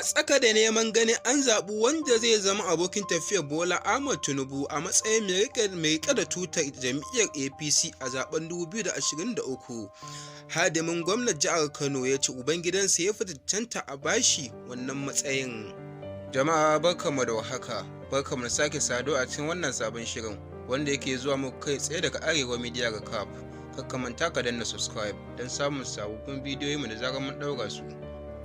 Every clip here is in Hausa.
Ana tsaka da neman ganin an zaɓi wanda zai zama abokin tafiyar Bola Ahmed Tinubu a matsayin mai riƙe da tutar jam'iyyar APC a zaɓen 2023, hadimin gwamnan jihar Kano ya ce ubangidansa ya fi cancanta a bashi wannan matsayin. Jama'a, barkanmu da warhaka, barkanmu da sake saduwa a cikin wannan sabon shirin wanda yake zuwa muku kai tsaye daga Arewa Media Recap. Kar ka manta ka danna subscribe don samun sababbin bidiyoyinmu da zarar mun ɗaura su.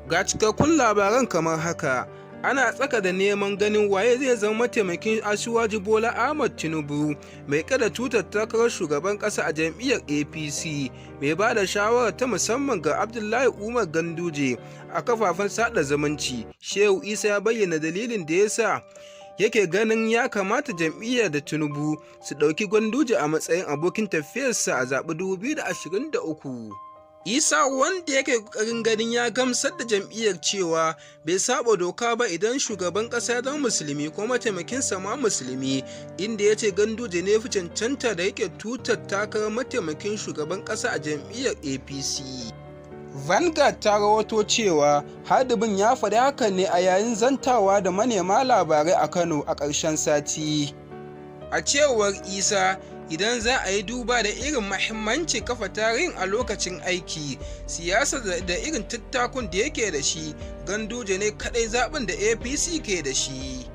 Ga cikakkun labaran kamar haka. Ana tsaka da neman ganin waye zai zama mataimakin Asiwaju Bola Ahmed Tinubu mai kada tutar takarar shugaban kasa a jam'iyyar APC. Mai ba da shawara ta musamman ga Abdullahi Umar Ganduje a kafafen sada zumunci, Shehu Isa, ya bayyana dalilin da ya sa yake ganin ya kamata jam'iyyar da Tinubu su ɗauki Ganduje a matsayin abokin tafiyarsa a zaɓen 2023. Isa, wanda yake ƙoƙarin ganin ya gamsar da jam'iyyar cewa bai saba doka ba idan shugaban ƙasa ya zama Musulmi ko mataimakinsa ma Musulmi, inda ya ce Ganduje ne fi cancanta da yake tutar takarar mataimakin shugaban ƙasa a jam'iyyar APC. Vanguard ta rawaito cewa hadimin ya faɗi hakan ne a yayin zantawa da manema labarai a Kano a ƙarshen sati. A cewar Isa, idan za a yi duba da irin mahimmancin kafa tarihin a lokacin aiki, siyasa da irin tattakun da yake da shi, Ganduje ne kadai zaɓin da APC ke da shi.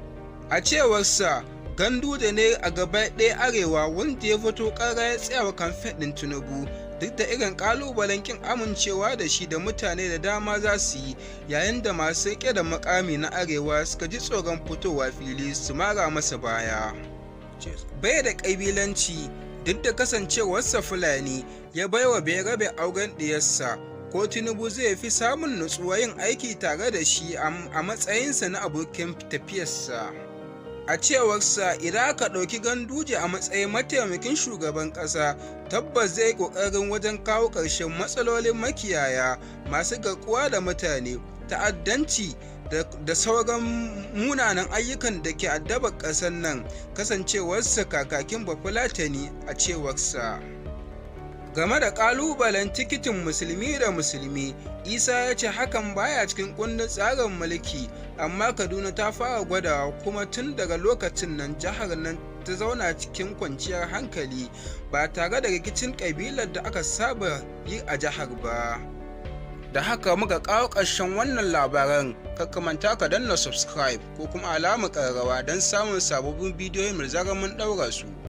A cewarsa, Ganduje ne a gaba ɗaya Arewa wanda ya fito ƙarara ya tsaya wa kamfen ɗin Tinubu, duk da irin ƙalubalen ƙin amincewa da shi da mutane da dama za su yi, yayin da masu riƙe da mukami na Arewa suka ji tsoron fitowa fili su mara masa baya. Bai da ƙabilanci duk da kasancewarsa Fulani, ya baiwa Bayarabe auren ɗiyarsa, ko Tinubu zai fi samun nutsuwa yin aiki tare da shi a matsayinsa na abokin tafiyarsa. A cewarsa, idan aka ɗauki Ganduje a matsayin mataimakin shugaban ƙasa, tabbas zai yi ƙoƙarin wajen kawo ƙarshen matsalolin makiyaya, masu garkuwa da mutane, ta'addanci da sauran munanan ayyukan da ke addabar ƙasar nan, kasancewarsa kakakin Bafulatani. A cewarsa, game da ƙalubalen tikitin Musulmi da Musulmi, Isa ya ce hakan baya cikin kundin tsarin mulki, amma Kaduna ta fara gwadawa, kuma tun daga lokacin nan jihar nan ta zauna cikin kwanciyar hankali ba tare da rikicin ƙabilar da aka saba yi a jihar ba. Da haka muka kawo ƙarshen wannan labaran. Ka manta ka danna subscribe ko kuma alamar ƙararrawa don samun sababbin bidiyoyin da zarar mun ɗaura su.